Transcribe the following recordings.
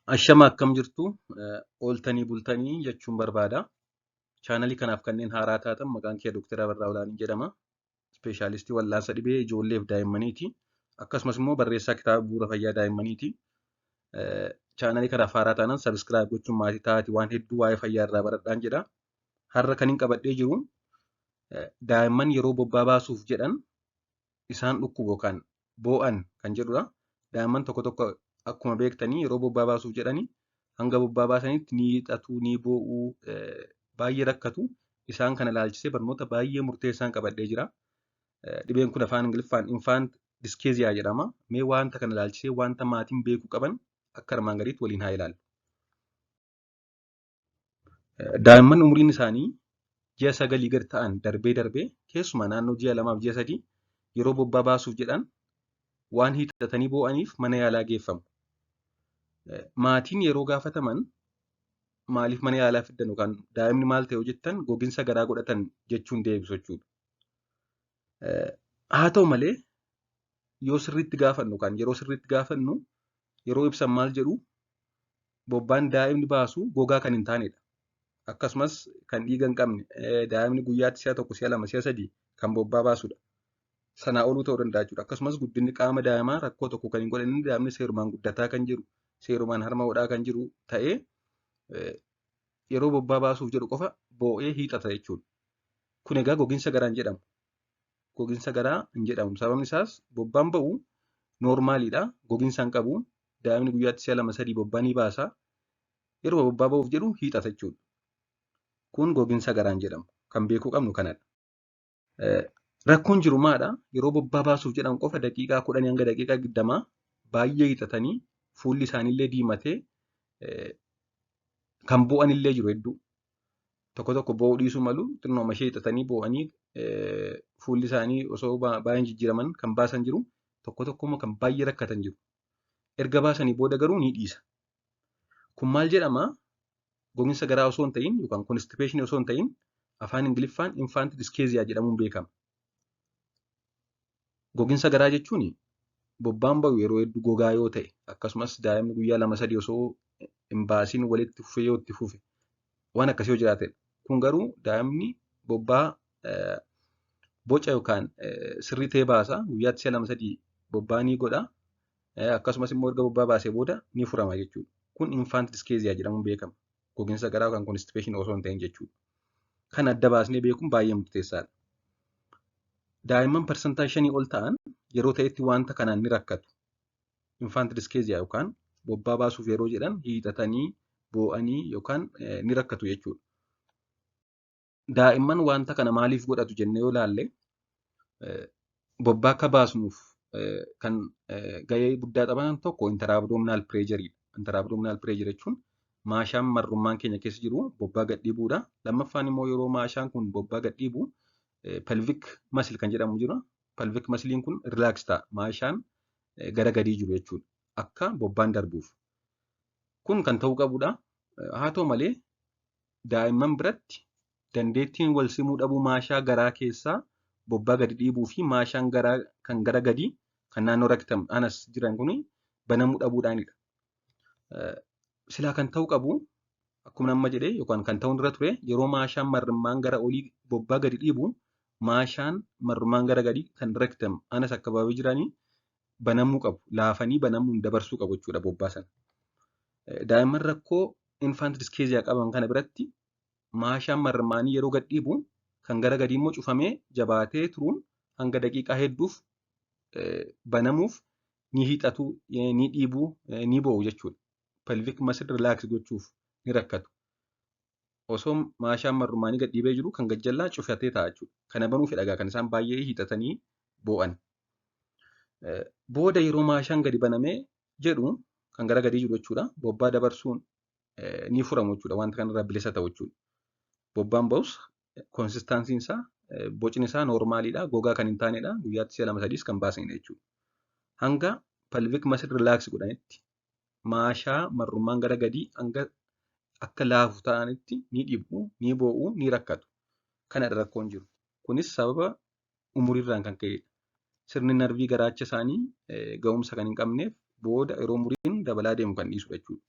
Ashama, akkam jirtu? Ooltanii bultanii jechuun barbaada. Chaanalii kanaaf kanneen haaraa taatan, maqaan kee Dr. Abarraa Olaanii jedhama. Ispeeshaalistii wal'aansa dhibee ijoolleef daa'immaniiti. Akkasumas immoo barreessaa kitaaba Bu'uura Fayyaa Daa'immaniiti. Chaanalii kanaaf haaraa taanan subscribe gochuun maatii taati, waan hedduu waa'ee fayyaa irraa baradhaan jedha. Har'a kan hin qabadhee jiru daa'imman yeroo bobbaa baasuuf jedhan isaan dhukkubu yookaan boo'an kan jedhudha. Daa'imman tokko tokko akkuma beektanii yeroo bobbaa baasuuf jedhanii hanga bobbaa baasanitti ni hiixatu, ni boo'u, baay'ee rakkatu. Isaan kana ilaalchisee barnoota baay'ee murteessaan qabadhee jira. Dhibeen kun afaan Ingiliffaan infant dyschezia jedhama. Mee wanta kana ilaalchisee wanta maatiin beekuu qaban akka armaan gadiitti waliin haa ilaallu. Daa'imman umuriin isaanii ji'a 9 gad ta'an darbee darbee, keessumaa naannoo ji'a 2f ji'a 3, yeroo bobbaa baasuuf jedhan waan hiixatanii boo'aniif mana yaalaa geeffamu. Maatiin yeroo gaafataman, maaliif mana yaalaa fiddan yookaan daa'imni maal ta'e yoo jettan, goginsa garaa godhatan jechuun deebisu jechuudha. Haa ta'u malee, yoo sirriitti gaafannu yookaan yeroo sirriitti gaafannu, yeroo ibsan maal jedhu? Bobbaan daa'imni baasu gogaa kan hin taanedha. Akkasumas kan dhiiga hin qabne, daa'imni guyyaatti si'a tokko, si'a lama, si'a sadii kan bobbaa baasudha. Sanaa oluu ta'uu danda'a jechuudha. Akkasumas guddinni qaama daa'imaa rakkoo tokko kan hin godhanne, daa'imni seerumaan guddataa kan jiru, seerumaan harma hodhaa kan jiru ta'ee, yeroo bobbaa baasuuf jedhu qofa boo'ee hiixata jechuudha. Kun egaa goginsa garaa hin jedhamu. Goginsa garaa hin jedhamu. Sababni isaas bobbaan ba'u normaliidha. Goginsa hin qabu. Daa'imni guyyaatti si'a lama sadii bobbaa ni baasa. Yeroo bobbaa ba'uuf jedhu hiixata jechuudha. Kun goginsa garaa hin jedhamu. Kan beekuu qabnu kanadha. Rakkoon jiru maadha? Yeroo bobbaa baasuuf jedhan qofa daqiiqaa 10 hanga daqiiqaa 20 baay'ee hiixatanii, fuulli isaaniillee diimatee kan boo'anillee jiru hedduu. Tokko tokko boo'uu dhiisuu malu, xinnooma ishee hiixatanii boo'anii fuulli isaanii osoo baay'een jijjiiraman kan baasan jiru. Tokko tokko immoo kan baay'ee rakkatan jiru. Erga baasanii booda garuu ni dhiisa. Kun maal jedhama? Goginsa garaa osoo hin ta'in yookaan constipation osoo hin ta'in, afaan Ingiliffaan infant dyschezia jedhamuun beekama. Goginsa garaa jechuun bobbaan ba'u yeroo hedduu gogaa yoo ta'e, akkasumas daa'imni guyyaa lama sadii osoo hin baasiin walitti fufee yoo itti fufe, waan akkasii yoo jiraatedha. Kun garuu daa'imni bobbaa boca yookaan sirrii ta'e baasa, guyyaatti si'a lama sadii bobbaa ni godha. Akkasumas immoo erga bobbaa baasee booda ni furama jechuudha. Kun infant dyschezia jedhamuun beekama. Goginsa garaa yookaan constipation osoo hin ta'in jechuudha. Kan adda baasnee beekuun baay'ee murteessaadha. Daa'imman 5% ol ta'an yeroo ta'etti wanta kanaan ni rakkatu. Infant dyschezia yookaan bobbaa baasuuf yeroo jedhan hiixatanii boo'anii yookaan ni rakkatu jechuudha. Daa'imman wanta kana maaliif godhatu jennee yoo ilaalle, bobbaa akka baasnuuf kan gahee guddaa taphatan tokko intra-abdominal pressureiidha. Intra-abdominal pressure jechuun maashaan marrummaan keenya keessa jiru bobbaa gad dhiibuudha. Lammaffaan immoo yeroo maashaan kun bobbaa gad dhiibu pelvic muscle kan jedhamu jira. Pelvic muscleiin kun relax ta'a. Maashaan gara gadii jiru jechuudha. Akka bobbaan darbuuf. Kun kan ta'uu qabudha. Haa ta'u malee, daa'imman biratti dandeettiin wal simuu dhabuu maashaa garaa keessaa bobbaa gadi dhiibuu fi maashaan garaa kan gara gadii kan naannoo rectum anus jiran kun banamuu dhabuudhaanidha. Silaa kan ta'uu qabu, akkuma amma jedhee, yookaan kan ta'uu irra ture, yeroo maashaan marrummaan gara olii bobbaa gadi dhiibu, maashaan marrummaan gara gadii kan rectum anus akka jiranii banamuu qabu. Laafanii banamuun dabarsuu qabu jechuudha bobbaa sana. Daa'imman rakkoo infant dyschezia qaban kana biratti maashaan marmaanii yeroo gad dhiibu kan gara gadii immoo cufamee jabaatee turuun hanga daqiiqaa hedduuf banamuuf ni hiixatu, ni dhiibuu, ni boo'u jechuudha. Pelvic muscle relax gochuuf ni rakkatu. Osoo maashaan marrumaanii gad dhiibee jiru kan gajjallaa cufatee ta'a jechuudha. Kana banuuf dhagaa kan isaan baay'ee hiixatanii boo'an. Booda yeroo maashaan gadi banamee jedhu kan gara gadii jiru jechuudha. Bobbaa dabarsuun ni furamu jechuudha. Wanta kanarraa bilisa ta'u jechuudha. Bobbaan ba'us consistencyn isaa, bocni isaa normaliidha. Gogaa kan hin taanedha. Guyyaatti si'a lama sadiis kan baasanidha jechuudha. Hanga pelvic muscle relax godhanitti, maashaa marrummaan gara gadii hanga akka laafu ta'anitti ni dhiibu, ni boo'u, ni rakkatu. Kanadha rakkoon jiru. Kunis sababa umuriirraan kan ka'edha. Sirni narvii garaacha isaanii ga'umsa kan hin qabneef, booda yeroo umuriin dabalaa deemu kan dhiisudha jechuudha.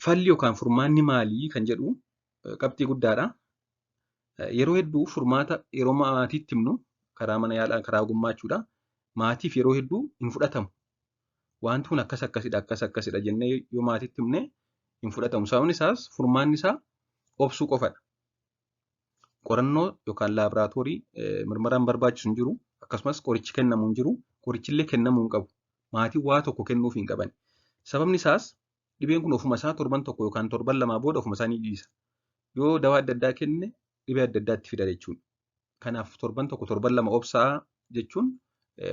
Falli yookaan furmaanni maalii kan jedhu qabxii guddaadha. Yeroo hedduu furmaata yeroo maatiitti himnu karaa mana yaalaa karaa ogummaa jechuudha. Maatiif yeroo hedduu hin fudhatamu. Wanti kun akkas akkasidha akkas akkasidha jennee yoo maatiitti himne hin fudhatamu. Sababni isaas furmaanni isaa obsuu qofadha. Qorannoo yookaan laaboraatoorii mirmiraan barbaachisu hin jiru. Akkasumas qorichi kennamu hin jiru. Qorichillee kennamuu hin qabu. Maatiin waa tokko kennuuf hin qaban. Sababni isaas dhibeen kun ofuma isaa torban tokko yookaan torban lamaa booda ofuma isaa ni dhiisa. Yoo dawaa adda addaa kenne dhibee adda addaatti fida jechuudha. Kanaaf torban tokko torban lama obsaa jechuun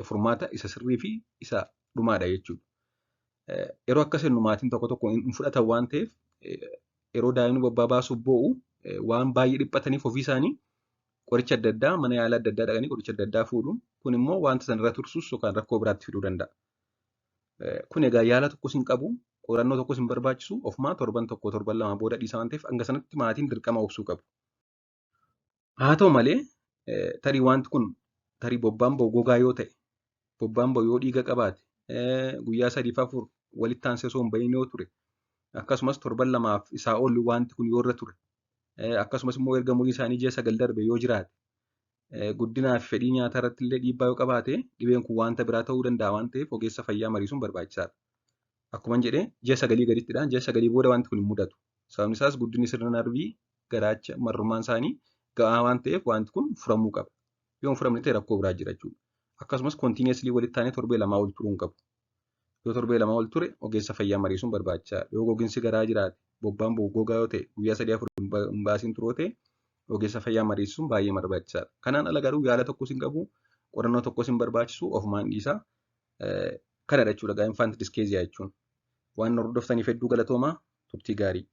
furmaata isa sirrii fi isa dhumaadha jechuudha. Yeroo akkas jennu maatiin tokko tokko hin fudhatan waan ta'eef yeroo daa'imni bobbaa baasuuf boo'u waan baay'ee dhiphataniif ofii isaanii qoricha adda addaa mana yaalaa adda addaa dhaqanii qoricha adda addaa fuudhu. Kun immoo wanta sana irra tursus yookaan rakkoo biraatti fiduu danda'a. Kun egaa yaala tokkos hin qabu, qorannoo tokkos hin barbaachisu, ofumaa torban tokko torban lama booda dhiisa waan ta'eef hanga sanatti maatiin dirqama obsuu qabu. Haa ta'u malee tarii wanti kun tarii bobbaan ba'u gogaa yoo ta'e, bobbaan ba'u yoo dhiiga qabaate, guyyaa sadiif afur walitti aansee osoo hin bahin yoo ture, akkasumas torban lamaaf isaa ol wanti kun yoo irra ture, akkasumas immoo erga umurii isaanii ji'a 9 darbe yoo jiraate, guddinaa fi fedhii nyaataa irratti illee dhiibbaa yoo qabaate dhibeen kun wanta biraa ta'uu danda'a waan ta'eef ogeessa fayyaa mariisuun barbaachisaadha. Akkuma jedhee ji'a 9 gadittidha. Ji'a 9 booda wanti kun hin mudatu. Sababni isaas guddinni sirna narvii garaacha marrummaan isaanii ga'aa waan ta'eef wanti kun furamuu qaba. Yoo hin furamne ta'e rakkoo biraa jira jechuudha. Akkasumas kontiiniyeeslii walitti aanee torbee lamaa ol turuu hin qabu. Yoo torbee lamaa ol ture ogeessa fayyaa mariisuun barbaachisaadha. Yoo gogiinsi garaa jiraate bobbaan ba'u gogaa yoo ta'e guyyaa 3 4 hin baasiin turoo ta'e ogeessa fayyaa mariisuun baay'ee barbaachisaadha. Kanaan ala garuu yaala tokkos hin qabu, qorannoo tokkos hin barbaachisu, ofumaan dhiisa. Kanadha jechuudha infant dyschezia jechuun. Waan hordoftaniif hedduu galatoomaa, turtii gaarii.